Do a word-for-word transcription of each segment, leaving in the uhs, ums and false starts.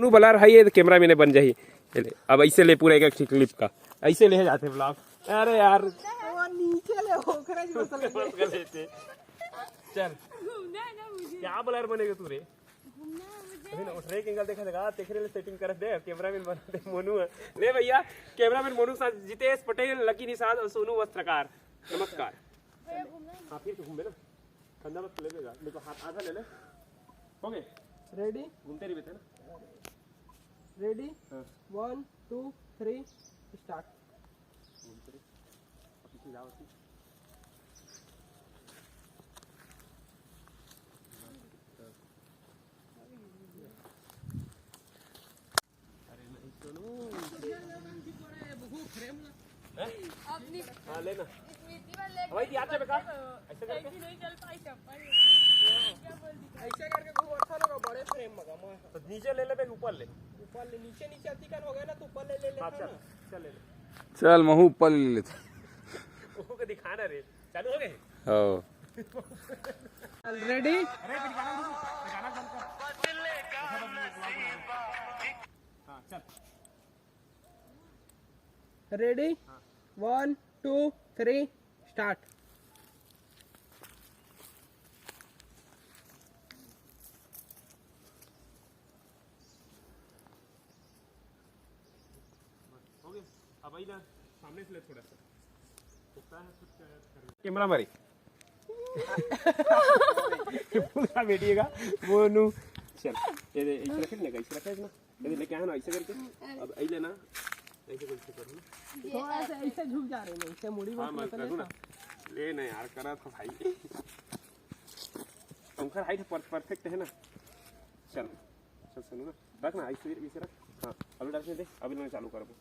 तू बलर है, ये कैमरा मैन बन जाही। ये ले, अब ऐसे ले पूरा एक एक क्लिप का, ऐसे ले जाते ब्लॉग। अरे यार, वो नीचे ले, ओकरे जी बसल। चल, घूमना है ना मुझे। क्या बलर बनेगा तू रे? घूमना है मुझे। अभी ना उठ रहे एंगल देखा, देखा, तेरे लिए सेटिंग कर दे, कैमरा मैन बना दे मोनू है। ले भैया, कैमरा मैन मोनू के साथ जितेश पटेल, लकी निषाद और सोनू वस्त्रकार। नमस्कार। भैया घूमना है। हाँ, फिर तो घूम ना, कंधा मत ले देगा, मेरे को हाथ आधा ले ले। हो गए? रेडी? घूमते रहिए थे ना। रेडी? हाँ। One, two, three, start. घूमते रहिए। अब पीछे जाओ, पीछे। अरे नहीं सुनू। हैं? अपनी हाँ, लेना। स्मृति वाले भाई, ध्यान से बेटा। ऐसे करके। ऐसे नहीं चल पाई चप्पल। क्या बोल दी? ऐसे करके घूम, अच्छा लगा, बड़े फ्रेम में घूम। तो नीचे ले ले बे, ऊपर ले। ऊपर ले, नीचे, नीचे अतिकन हो गया ना, तो ऊपर ले, ले, ले हाँ, था चल, ना। चल ले ले। चल, महू ऊपर ले लेता। ओको दिखाना रे। चालू हो गए? हो। रेडी? अरे, गाना बंद कर। हाँ, चल। रेडी? हाँ। One, two, three, start. हो गया। अब आई ना, सामने से ले थोड़ा सा। कैमरा मारी। पूरा बैठिएगा। वो नू। चल, ये दे, इसे रखे ना, इसे रखे ना। ये दे, लेके आया ना, ऐसे करके। अब आई लेना। ऐसे करके करो ना। थोड़ा सा ऐसे झुक जा रहे हैं, इससे मुड़ी हाँ, बहुत मैं निकले करूँ ना। तो। ले ना यार, करा था भाई। तुमका हाइट पर-, परफेक्ट है ना। चल, चल सुनो ना। रख ना, ऐसे, ऐसे रख। हाँ, अभी डालने दे, अभी मैं चालू करबो।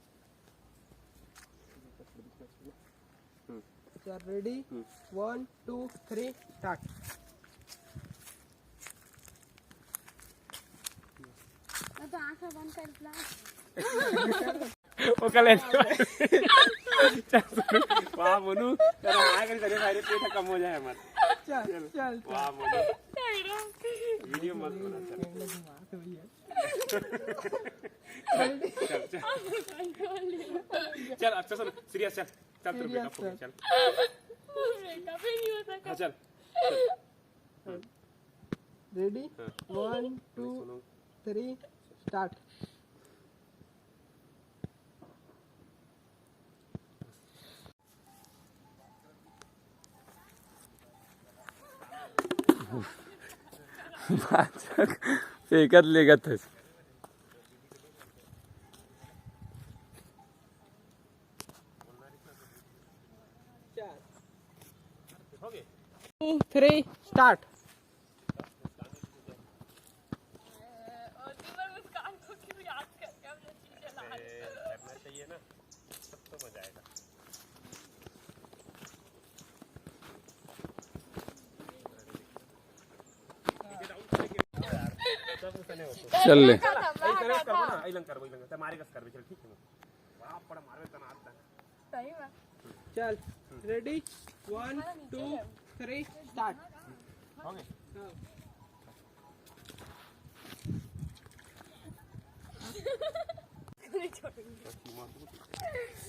हम्म। चल, रेडी? हम्म। One, two, three, start. अब आँख बंद कर ला। ओकर ले। चल, सुन। वाह, मोनू, तेरा आगे चले, भाई, पेट कम हो जाए हमारा। चल, चल, चल। वाह, मोनू। वीडियो मत बना, चल। चल, चल, चल। चल, अच्छा सुन, सीरियस चल। चल, तेरे सीरियस मेकअप हो गया, चल। चल। मेकअप ही नहीं होता हाँ, चल। चल। रेडी? हाँ। One, two, सुनो। Three, start. फेंकत लेगत है। Two, three, start. करना चाहिए ना, तब तो मजा आएगा। चल ले। चल। Ready, one, two, three, start.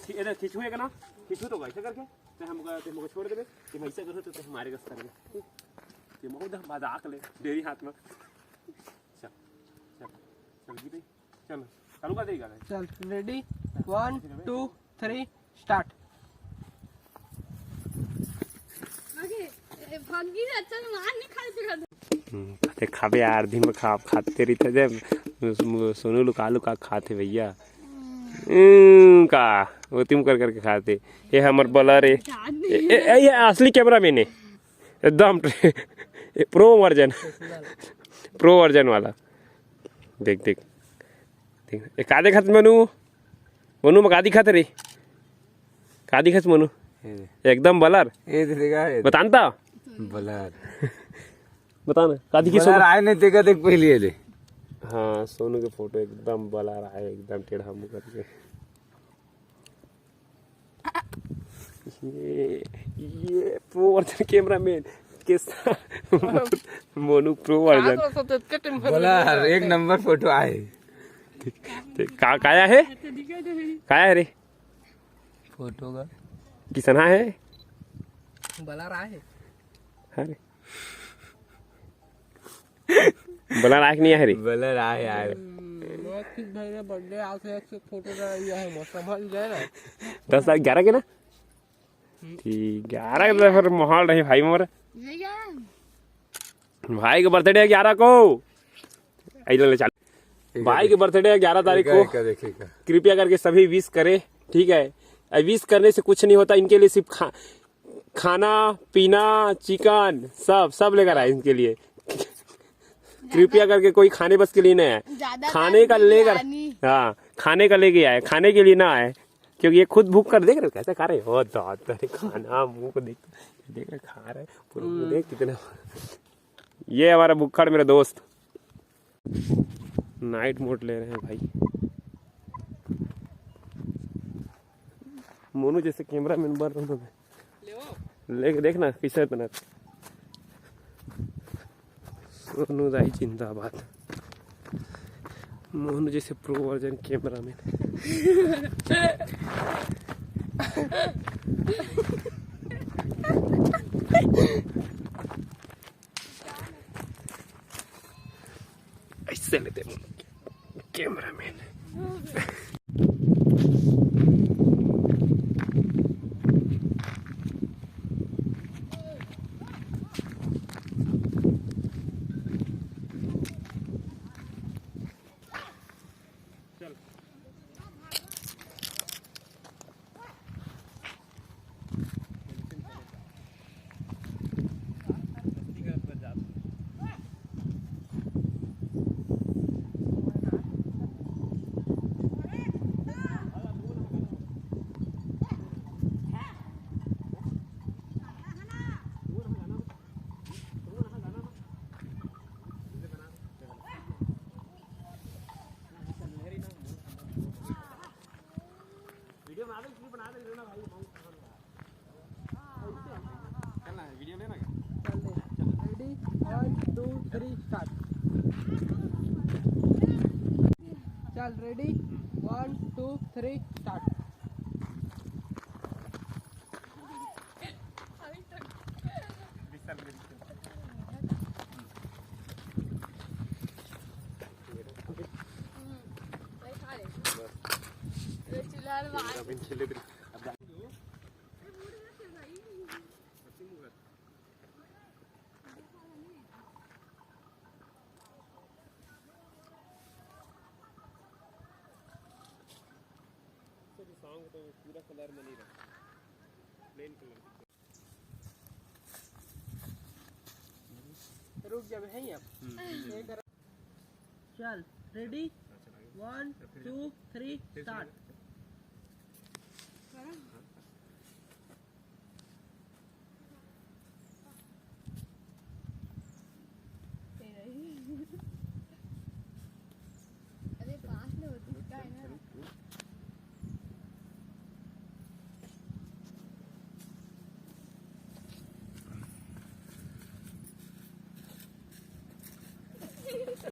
ठीक है, खींचू एक ना, खींचू तो ऐसे करके, ते हमका, ते हमका छोड़ देबे, ते ऐसे करके, ते हमारे गस करबे। ते मौत मजाक ले, डेरी हाथ में। चल, चल, चल, गीते, चल, चालू कर देगा। चल, ready, one, two, three, start. भागी, ए, भागी, अच्छा से मार नहीं खाए तेरा। हम्म, खाते खाबे यार, दिन में खा, खाते रहिथे जब। सोनू लुका लुका खाथे भैया। हम्म, का वो तिम कर करके खाथे। ये हमर बलर ए। ए, ए, ये असली कैमरा मैन है। एकदम प्रो वर्जन। प्रो वर्जन वाला। देख, देख, देख। ए, का देखत मोनू? मोनू में का दिखत रे? का दिखत मोनू? एकदम बलर। बतान ता? बलर। बता ना, का दिखी बलर सोनू? आए नहीं देखा, देख पहले ये ले। हाँ, सोनू के फोटो एकदम बलर आए, एकदम टेढ़ा मुंह करके। ये, ये प्रो वर्जन कैमरा मैन के साथ मोनू प्रो वर्जन। बलर, एक नंबर फोटो आए। ते का, काया है? काया है रे? फोटो का। किसना है? बला रहा है। अरे। बला रहा है कि नहीं है रे? बला रहा है यार। हम्म, मैं किस भाई ने बर्थडे आके एक से फोटो डाल दिया है, मौसम हल गया ना। दस तारीख ग्यारह के ना? ठीक, ग्यारह के तो फिर माहौल रही भाई मोर। ये क्या है? भाई के बर्थडे है ग्यारह को। ऐ ले, ले चल। ठीक है, भाई के ठीक। बर्थडे है ग्यारह तारीख ठीक है, को। ठीक है, ठीक है। कृपया करके सभी विश करें, ठीक है? विश करने से कुछ नहीं होता, इनके लिए सिर्फ खा, खाना पीना, चिकन, सब सब लेकर आए इनके लिए। कृपया करके कोई खाने बस के लिए नहीं आए, ज्यादा खाने का लेकर, हाँ, खाने का लेके आए, खाने के लिए ना आए, क्योंकि ये खुद भूख कर, देख रहे हो कैसे खा रहे हो? दादा रे, खाना मुंह को देख, देख रहे, खा रहे, पूरा मुंह देख कितना। ये हमारा भुक्खड़ मेरा दोस्त। नाइट मोड ले रहे हैं भाई। मोनू जैसे कैमरा मैन बन रहा हूँ मैं। लेके देखना कैसे बना। सोनू दाई जिंदाबाद। मोनू जैसे प्रो वर्जन कैमरा मैन। ऐसे लेते हैं कैमरा मैन। चल, ready, one, two, three, start. चल, ready, one, two, three, start. Song तो पूरा कलर में नहीं रहा, प्लेन कलर। रुक जा, है ही अब। चल, ready, one, two, three, start. अरे, पास में होती, इसका है ना।